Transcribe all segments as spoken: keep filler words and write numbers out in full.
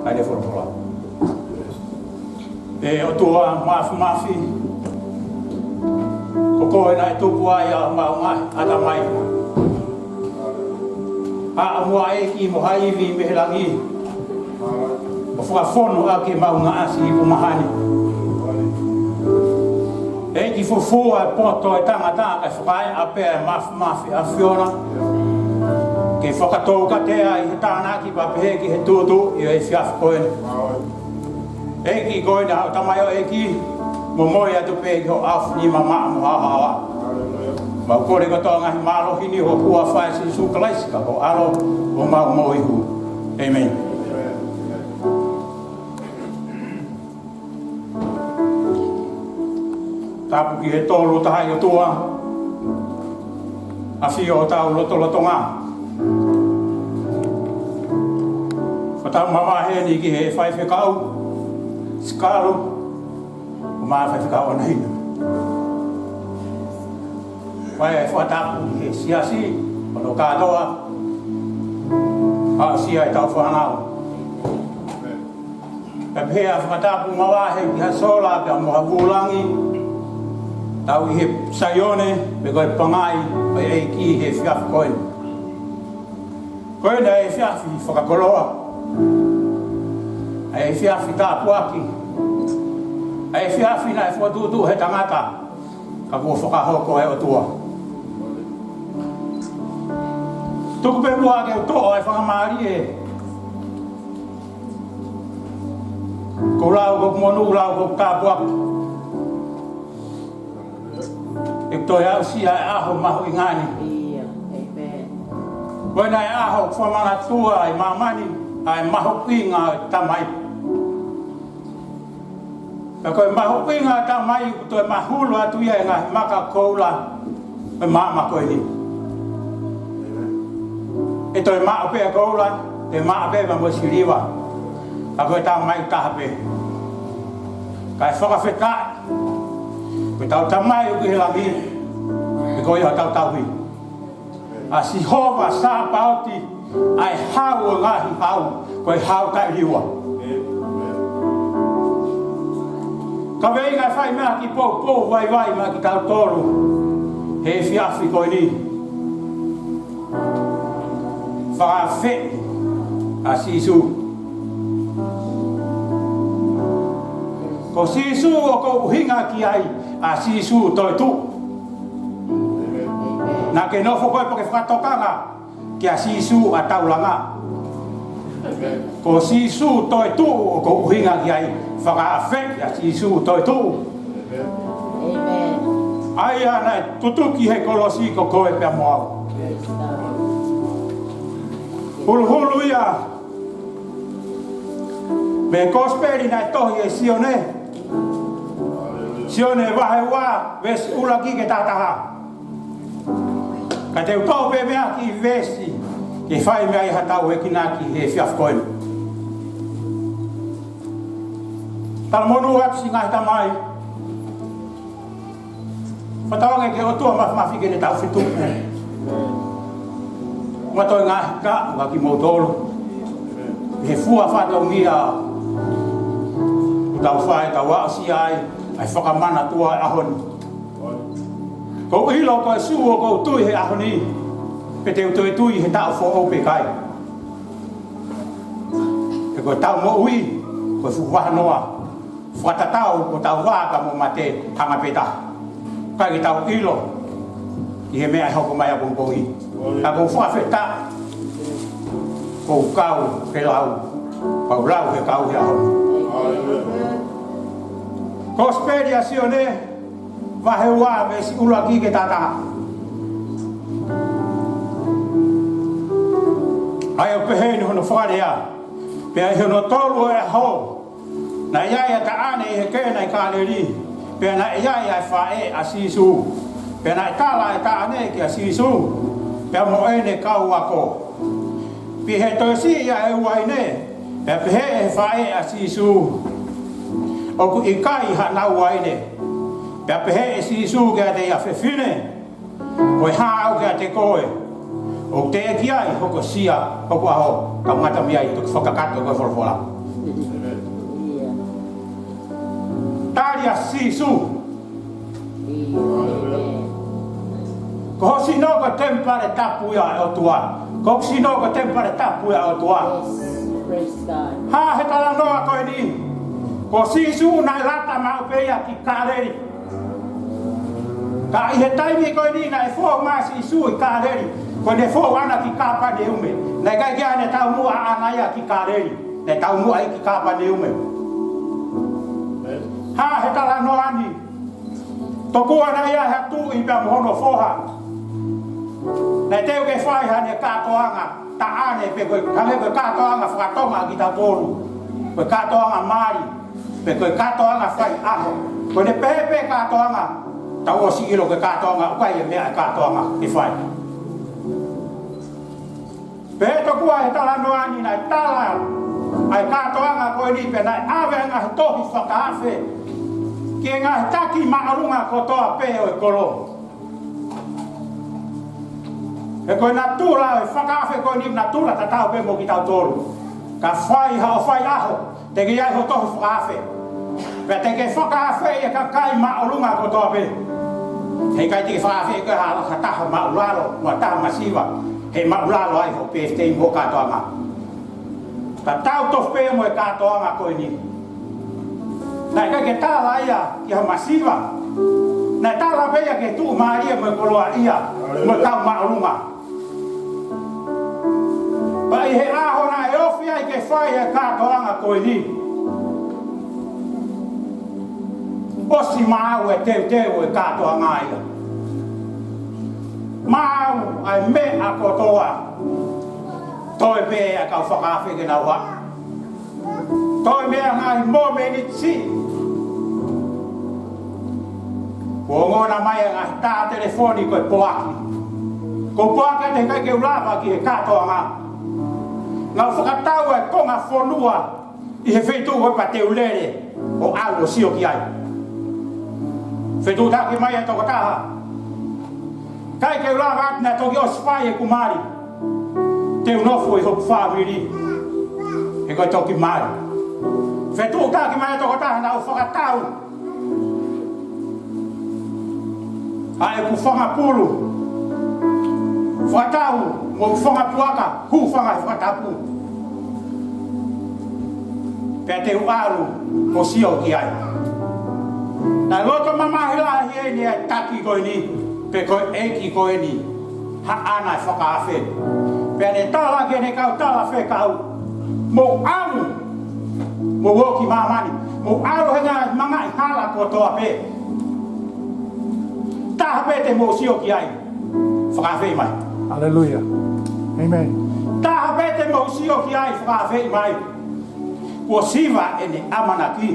ʻa e folofola. ʻE ʻOtua Māfimafi, ko koe naʻe tupu ai ʻa homau ngaahi ʻatamai. ʻA ʻamua ʻEiki mo ha ivi mei he langi, ʻo fakafonu ʻaki ʻemau ngaahi ipu maha ni. ʻEiki, fufū ʻa e poto ʻo e tangata, kae fakaeʻa pē ʻa e Māfimafi ʻa e ʻAfiona ke fakatoukatea ʻi he tānaki pea pehē ki he tūtuuʻi ʻo e efiafi ko eni. ʻEiki, ko eni ʻa hoʻo tamaioʻeiki, momoi atu pē ki hoʻo ʻaofinima maʻa mo haohaoa. Mau kole kotoa ngaahi mālohi ni ʻi ho huafa ʻia Sīsū Kalaisi ko ho ʻAlo, ko homau moʻui hū. ʻĒmeni. Tapu ki he Tolu Tahaʻi ʻOtua, ʻAfio ʻo hotau lotolotonga. Fakatau mavahe ni ki he faifekau, Sikalu, mo e faifekau ʻanahina. Fai e fakatapu ki he siasi hono kātoa, aʻusia ʻetau fānau. Pea pehē ʻa e fakatapu mavahe ki ha sola pea mo ha vūlangi, tau ʻi he Saione, pe ko e pangai ʻo e ʻEiki he efiafi ko eni. Ko eni ʻa e efiafi fakakoloa, ʻa e efiafi tāpuaki, ʻa e efiafi naʻe fokotuʻutuʻu ʻe he tangata, ka kuo fakahoko ʻe he ʻOtua. Tuku pē muʻa ke u toʻo e faingamālie, ko e lau ko e monū, lau ko e tāpuaki, ʻe toe aʻusia e ʻaho mahuʻinga ni. ʻIo, ʻēmeni. Ko eni ʻa e ʻaho ʻoku fakamanatua ʻi māmani ʻa e mahuʻinga ʻo e tamai. Pea ko e mahuʻinga ʻo e tamai ʻoku toe mahulu atu ia ʻi he ngaahi maka koula ʻo e māmani ko eni. ʻE toe maʻu pē ʻa e koula, ʻe maʻu pē mo e siliva, ka ko e tamai taha pē. Kae fakafetaʻi, ko ʻetau Tamai ʻoku ʻi he langi, pea ko ia ʻoku tau tauhi. ʻA Sihova Sāpaoti, ʻa e Hau ʻo e ngaahi hau, ko e Hau taʻeliua. Kaveinga e fai mei he kiʻi poupou vaivai maʻa kitautolu he efiafi ko eni. Fakaafeʻi ʻa Sīsū. Ko Sīsū ʻoku ou ʻuhinga ki ai, ʻa Sīsū toetuʻu. Naʻa ke nofo koe pea ke fakatokanga kia Sīsū ʻa e taulanga. Ko Sīsū toetuʻu ʻoku ou ʻuhinga ki ai, fakaafeʻi ʻa Sīsū toetuʻu. ʻĒmeni. ʻA ia naʻe tutuki he kolosi ko koe pea mo au. Huluhulu ia mei he Kosipeli naʻe tohi ʻe Sione. Sione vahe ua, veesi ʻuluaki ki he taha taha. Ka te u toʻo pē mei he kiʻi veesi ke fai mei ai haʻatau enginaki he efiafi ko eni. Talamonū atu siʻi ngaahi tamai. Fakatauange ki he ʻOtua Māfimafi ke ne tau fetuku mo e ngaahi kaʻu ʻa kimoutolu he fua fatongia ʻoku tau fai, tau aʻusia ai ʻa e fakamanatua ʻo e ʻaho ni. ʻOku ou ʻilo ko e sū ʻoku ou tui he ʻaho ni, pe te u toe tui he taʻu foʻou pe ʻikai. He ko ʻetau moʻui ko e fuʻu vahanoa fakatatau, ko ʻetau vā ka mo mate hanga pē taha. ʻIkai ke tau ʻilo ʻi he meʻa ʻe hoko mai ʻapongipongi. Ka ʻoku ou fakafetaʻi, ʻoku ou kau he lau, pea u lau he kau he ʻaho ni. Kosipeli ʻa Sione, vahe ua, veesi ʻuluaki ki he taha taha. ʻA ia ʻoku pehē ni hono fakalea: Pea ʻi hono tolu ʻo e ʻaho, naʻe ʻi ai ʻa e taʻane ʻi he kena ʻi Kāleli, pea naʻe ʻi ai ʻa e faʻē ʻa Sīsū. Pea naʻe tala ʻe he taʻane kia Sīsū, pea mo ʻene kau ako, Pea ʻi he toe siʻi ʻa e uaine, pea pehē ʻe he faʻē ʻa Sīsū, ʻOku ʻikai haʻanau uaine. Pea pehē ʻe Sīsū kiate ia, Fefine, ko e hā ʻaʻau kiate koe? ʻOku teʻeki ai hokosia hoku ʻaho, tau ngata mei ai, toki fakakakato ko e folofola. Tali ʻa Sīsū. Ko ho sino ko e temipale tapu ia ʻo e ʻOtua. Ko hoku sino ko e temipale tapu ia ʻo e ʻOtua. Hā he talanoa ko eni? Ko Sīsū naʻe lata maʻu pē ia ki Kāleli. Ka ʻi he taimi ko eni naʻe fou mai Sīsū ʻi Kāleli, ko ʻene fou ʻana ki Kāpaneume. Naʻe ʻikai ke ʻi ai haʻane taumuʻa ʻana ia ki Kāleli. Naʻe taumuʻa ia ki Kāpaneume. Hā he talanoa ni? Tokua naʻe ʻi ai ha tuʻi pea mo hono foha. Naʻe teu ke fai haʻane kātoanga taʻane pe ko e, hangē ko e kātoanga faka-Tonga ʻa kitautolu. Ko e kātoanga mali, pe ko e kātoanga faiʻaho. Ko ʻene pehē pē kātoanga, tau ʻosi ʻilo ko e kātoanga, ʻoku ʻikai ha meʻa ʻi he kātoanga ke fai. Pea tokua he talanoa ni naʻe tala ʻa e kātoanga ko eni pea naʻe ʻave ʻa e ngaahi tohi fakaafe ki he ngaahi taki māʻolunga kotoa pē ʻo e kolo. He ko e natula ʻo e fakaafe ko eni, natula tatau pē mo kitautolu. Ka fai haʻo faiʻaho, te ke ʻi ai ho tohi fakaafe. Pea te ke fakaafeʻi e kakai māʻolunga kotoa pē. Heʻikai te ke fakaafeʻi koe ha, ha taha māʻulalo, mo ha taha masiva. He māʻulalo ai ho pēfitei mo e kātoanga. Tatau tofu pē mo e kātoanga ko eni. Naʻe ʻikai ke tala ia ki ha masiva. Naʻe tala pē ia ki he tuʻumālie mo e koloaʻia mo e kau māʻolunga. Pea ʻi he ʻaho naʻe ofi ai ke fai e kātoanga ko eni, ʻosi maau e teuteu e kātoanga ia. Maau ʻa e meʻa kotoa. Toe pē ʻa e kau fakaafe ke nau haʻu. Toe meʻa ngaahi mōmeniti. Kuo ongona mai ʻa e ngaahi tā telefoni ko e poaki. Ko e poaki ʻe ʻikai ke u lava ki he kātoanga. Naʻa ku fakatau e konga fonua ʻi he feituʻu ko ē pea te u lele ʻo ʻalu ʻo sio ki ai. Fetuʻutaki mai e tokotaha. ʻIkai ke u lava atu, naʻe toki ʻosi fai ʻeku mali. Te u nofo ʻi hoku fāmili. He ko e toki mali. Fetuʻutaki mai e tokotaha, naʻa ku fakatau ʻa ʻeku fanga pulu. Fakatau mo ʻeku fanga puaka, hūfanga he fakatapu. Pea te u ʻalu ʻo sio ki ai. Naʻe loto mamahi lahi ʻeni ʻa e taki ko eni, pe ko e ʻeiki ko eni, haʻana e fakaafe. Pea ne tala ki heʻene kau talafekau, mou ʻalu, mou ō ki māmani, mou ʻalu he ngaahi mangaʻi hala kotoa pē. Taha pē te mou sio ki ai, fakaafeʻi mai. Haleluia. ʻĒmeni. Taha pē te mou sio ki ai, fakaafeʻi mai. Kuo siva ʻene ʻamanaki,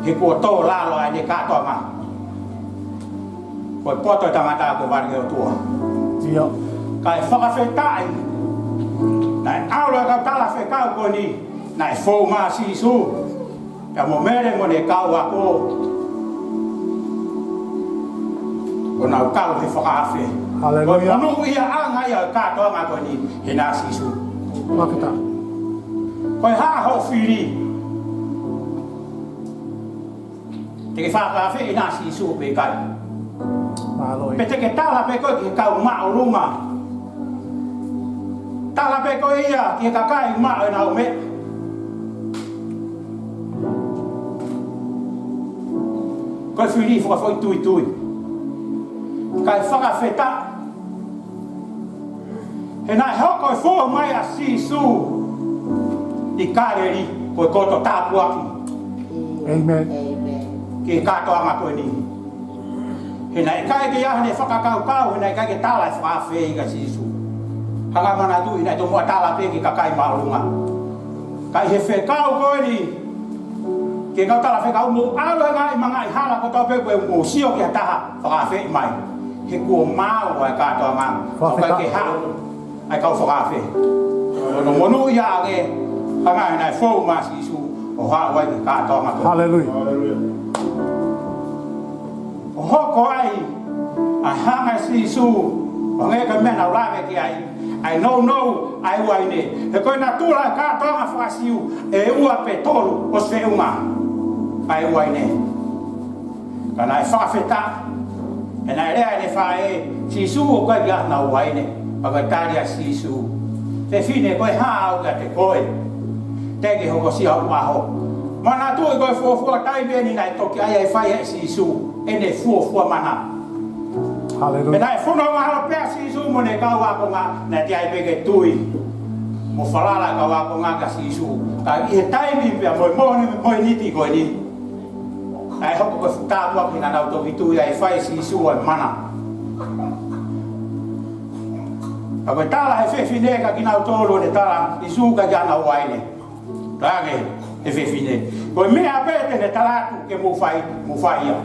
he kuo tō lalo ʻa ʻene kātoanga. Ko e poto ʻo e tangata ko e vale ʻo e ʻOtua. ʻIo. Kae fakafetaʻi, naʻe ʻalu e kau talafekau ko eni, naʻe fou mai Sīsū pea mo Mele mo ʻene kau ako, ʻo nau kau he fakaafe. Haleluia. Ko e monūʻiaʻanga ia ʻo e kātoanga ko eni, he naʻe ʻa Sīsū. Fakafetaʻi. Ko e hā hoʻo fili? Te ke fakaafeʻi ʻa Sīsū pe ʻikai? Mālō ia. Pe te ke tala pē koe ki he kau māʻolunga. Tala pē koe ia ki he kakai maʻu ʻenau meʻa. Ko e fili fakafoʻituitui. Kae fakafetaʻi. He naʻe hoko e fou mai ʻa Sīsū ʻi Kāleli, ko e koto tāpuaki. ʻĒmeni. Ki he kātoanga ko eni. He naʻe ʻikai ke ʻi ai haʻane fakakaukau, he naʻe ʻikai ke tala e fakaafe ia kia Sīsū. Hanga manatuʻi naʻe tomuʻa tala pē ki he kakai māʻolunga. Ka ʻi he fekau ko eni, ki he kau talafekau, mou ʻalu he ngaahi mangaʻi hala kotoa pē, mou sio ki ha taha, fakaafeʻi mai. He kuo maau ʻa e kātoanga. Fakafetaʻi. ʻOku ʻikai ke haʻu ʻa e kau fakaafe. Ko hono monūʻiaʻanga, hanga ʻe naʻe fou mai ʻa Sīsū ʻo haʻu ai ki he kātoanga ko ē. Haleluia. ʻO hoko ai ʻa e hanga ʻe Sīsū ʻO hangē ko e meʻa naʻa ku lave ki ai, ʻa e nounou ʻa e uaine. He ko e natula ʻo e kātoanga faka-Siu, ʻe ua pe tolu ʻosi feʻunga ʻa e uaine. Ka naʻe fakafetaʻi, he naʻe lea ʻene faʻē, Sīsū, ʻoku ʻikai ke ʻi ai hano uaine. Pea ko e tali ʻa Sīsū, Fefine, ko e hā ʻoku ʻiate koe? Teʻeki hokosia hoku ʻaho. Manatuʻi ko e fuofua taimi eni naʻe toki ʻai ai fai ʻe Sīsū ʻene fuofua mana. Haleluia. Pea naʻe fononga holo pē ʻa Sīsū mo ʻene kau ākonga, naʻe teʻeki ai pē ke tui mo falala e kau ākonga kia Sīsū. Ka ʻi he taimi pea mo e mōmeniti ko eni, naʻe hoko ko e fuʻu tāpuaki naʻa nau toki tui ai, fai ʻe Sīsū ʻa e mana. Ka ko e tala ʻe he fefine kia kinautolu ʻo ne tala, Sīsū, ʻoku ʻikai ke ʻi ai hano uaine. Talaange ʻe he fefine, ko e meʻa pē te ne tala atu ke mou fai, mou fai ia.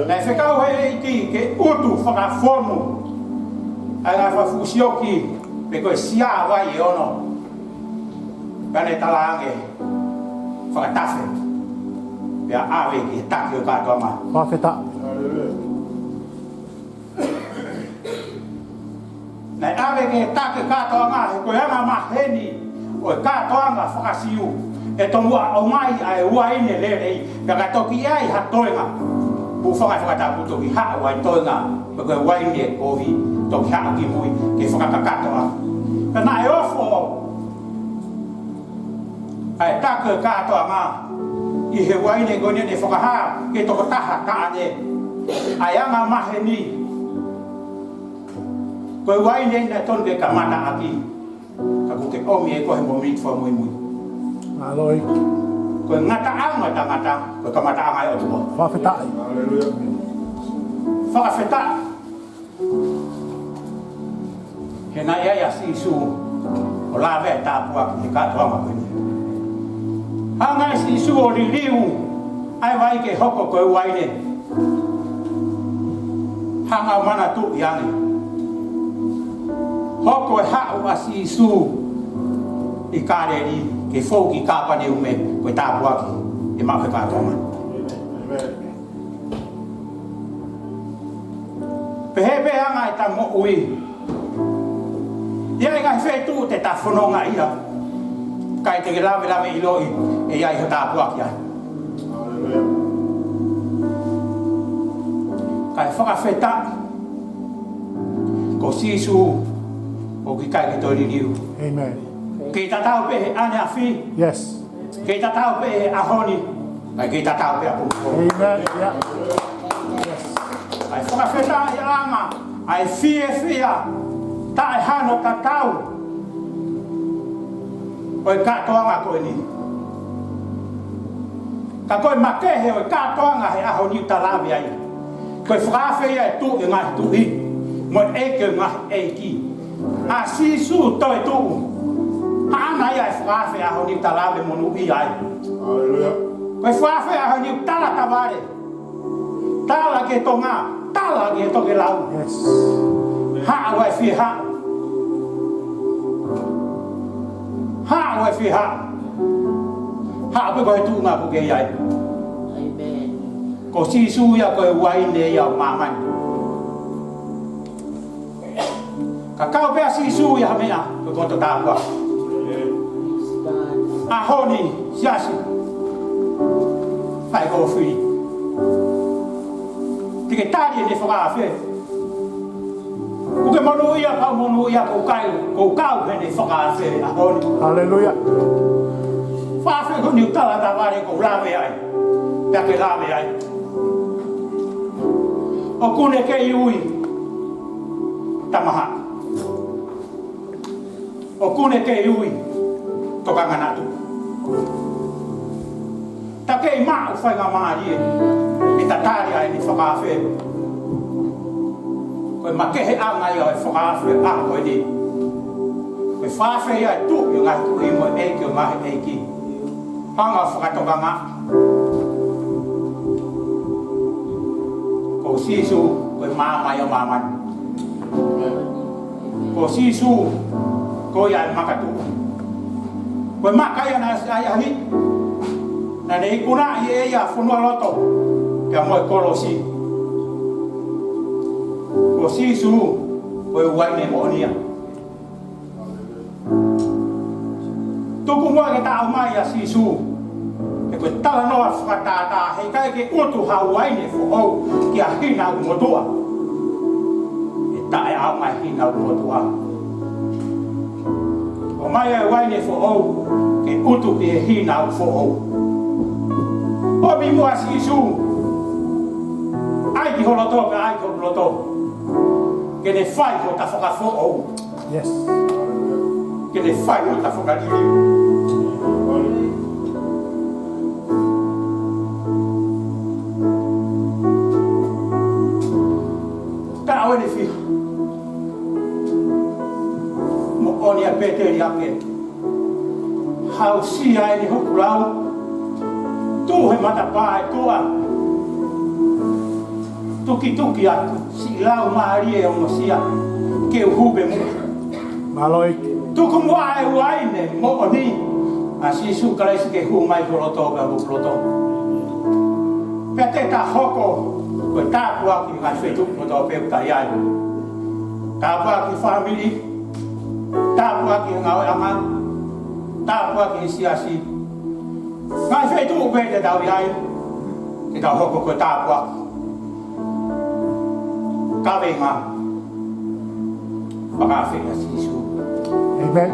Naʻe fekau ʻe he ʻEiki ke utu fakafonu ʻa e ngaahi fuʻu sioki, pe ko e sia vai ʻe ono. Pea ne talaange, fakatafe, pea ʻave ki he taki ʻo e kātoanga. Fakafetaʻi. Naʻe ʻave ki he taki kātoanga, he ko e anga maheni ʻo e kātoanga faka-Siu, ʻe tomuʻa ʻomai ʻa e uaine lelei, pea ka toki ʻi ai ha toenga, hūfanga he fakatapu, toki haʻu ʻa e toenga, pe ko e uaine kovi, toki haʻu ki mui ke fakakakato ʻaki. Pea naʻe ofo ʻa e taki ʻo e kātoanga ʻi he uaine ko eni, ʻo ne fakahā ki he tokotaha taʻane ʻa e anga maheni. Ko e uaine naʻe tonu ke kamata ʻaki, ka kuo ke ʻomi ʻe koe he mōmeniti fakamuimui. Mālō. Ko e ngataʻanga ʻo e tangata, ko e kamataʻanga ia ʻo e ʻOtua. Fakafetaʻi. Fakafetaʻi. He naʻe ʻi ai ʻa Sīsū ʻo lave ʻa e tāpuaki he kātoanga ko eni. Hanga ʻe Sīsū ʻo liliu ʻa e vai ke hoko ko e uaine. Hanga ʻo manatuʻi ange, hoko e haʻu ʻa Sīsū ʻi Kāleli ke fou ki Kāpaneume, ko e tāpuaki ʻe maʻu he kātoanga. Pehē pē anga ʻeta moʻui. ʻI ai e ngaahi feituʻu te ta fononga ai, ʻikai te ke lavelaveʻiloʻi ʻe ʻi ai ho tāpuaki ai. Kae fakafetaʻi, ko Sīsū ʻoku ʻikai ke toe liliu. Amen. Kei tatau pē he ʻaneafi. Yes. Kei tatau pē he ʻaho ni, kae kei tatau pē ʻapongipongi. Amen. Yeah. Yes. Kae fakafetaʻi ʻa e anga ʻa e fiefia taʻehano tatau ʻo e kātoanga ko eni. Ka ko e makehe ʻo e kātoanga he ʻaho ni ʻoku ta lave ai, ko e fakaafe ia ʻa e Tuʻi ʻo e ngaahi tuʻi mo e ʻEiki ʻo e ngaahi ʻeiki, ʻa Sīsū toetuʻu. ʻAʻana ia e fakaafe ʻaho ni ʻoku ta lave monūʻia ai. Haleluia. Ko e fakaafe ʻaho ni ʻoku tala tavale, tala ki Tonga, tala ki Tokelau. Yes. Haʻu ʻa e fie haʻu. Haʻu ʻa e fie haʻu. Haʻu pē ko e tuʻunga ʻoku ke ʻi ai. Amen. Ko Sīsū ia ko e uaine ia ʻo māmani. Ka kau pē ʻa Sīsū ia ha meʻa, ko e koto tāpuaki. ʻAho ni, siasi, fai ko fili. Te ke tali ʻene fakaafe. Kuo ke monūʻia, kau monūʻia, ʻoku ou kau, ʻoku ou kau heʻene fakaafe ʻaho ni. Haleluia. Fakaafe ko eni ʻoku tala tavale, ʻoku ou lave ai. Pea ke lave ai. ʻOku ne kei ui, Tamahaʻa. ʻOku ne kei ui, Tokanga Naʻa Tuʻu. Ta kei maʻu faingamālie ke ta tali ʻa ʻene fakaafe. Ko e makeheʻanga ia ʻo e fakaafe ʻaho ko eni. Ko e fakaafe ia ʻa e Tuʻi ʻo e ngaahi tuʻi mo e ʻEiki ʻo e ngaahi ʻeiki. Hanga ʻo fakatokanga. Ko Sīsū, ko e maama ia ʻo māmani. Ko Sīsū, ko ia e makatuʻu. Ko e maka ia naʻe ʻasi ai ʻa e ʻahiʻahi. Naʻa ne ikunaʻi ʻe ia e fonualoto pea mo e kolosi. Ko Sīsū, Ko e uaine moʻoni ia. Tuku muʻa ke ta ʻomai ʻa Sīsū. He ko e talanoa fakatātā, heʻikai ke utu ha uaine foʻou ki ha hina ʻoku motuʻa. ʻE taʻeʻaonga e hina ʻoku motuʻa. ʻOmai ʻa e uaine foʻou ke utu ki he hina ʻoku foʻou. ʻOmi muʻa ʻa Sīsū. ʻAi ki ho loto, pea ʻai ki hoku loto. Ke ne fai hota fakafoʻou. Yes. Ke ne fai hota fakaliliu. Taʻu ʻeni fiha. Moʻoni ʻa Pēteli ake. Hausia ʻeni hoku lau. Tuʻu he matapā ʻi tuʻa. Tukituki atu, siʻi lau mālie ʻo mosia, ke u hū pē muʻa. Mālō ʻEiki. Tuku muʻa e uaine moʻoni ʻa Sīsū Kalaisi ke hū mai ho loto pea mo hoku loto. Pea te ta hoko ko e tāpuaki ki he ngaahi feituʻu kotoa pē ʻoku ta ʻi ai. Tāpuaki fāmili, tāpuaki ngāueʻanga, tāpuaki siasi. Ngaahi feituʻu pē te tau ʻi ai, te tau hoko ko e tāpuaki. Kaveinga. Fakaafe ʻa Sīsū. Amen.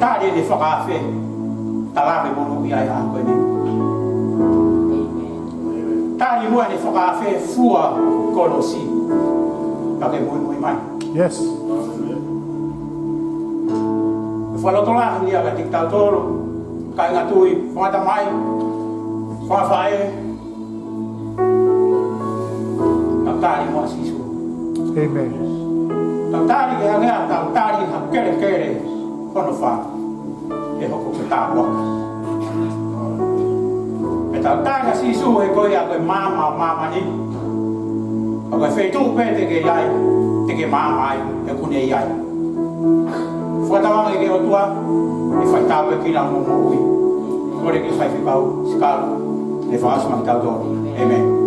Tali ʻene fakaafe. Tala ke monūʻia ʻi he ʻaho ko eni. Tali muʻa ʻene fakaafe, fua kolosi. Ka ke muimui mai. Yes. Fakalotolahi ia kiate kitautolu, kāinga tui, fanga tamai, fanga faʻē, tau tali muʻa Sīsū. Amen. Tau tali ke hangē ha tau tali ha kelekele hono fā. ʻE hoko ko e tāpuaki. Pea tau tali ʻa Sīsū he ko ia ko e maama ʻo māmani. Ka ko e feituʻu pē te ke ʻi ai, te ke maama ai, he ʻoku ne ʻi ai. Fakatauange ki he ʻOtua, ʻe fai tāpuekina hoʻo moʻui. Kole ki he faifekau, Sikalu, ke fakaʻosi mai kitautolu. Amen.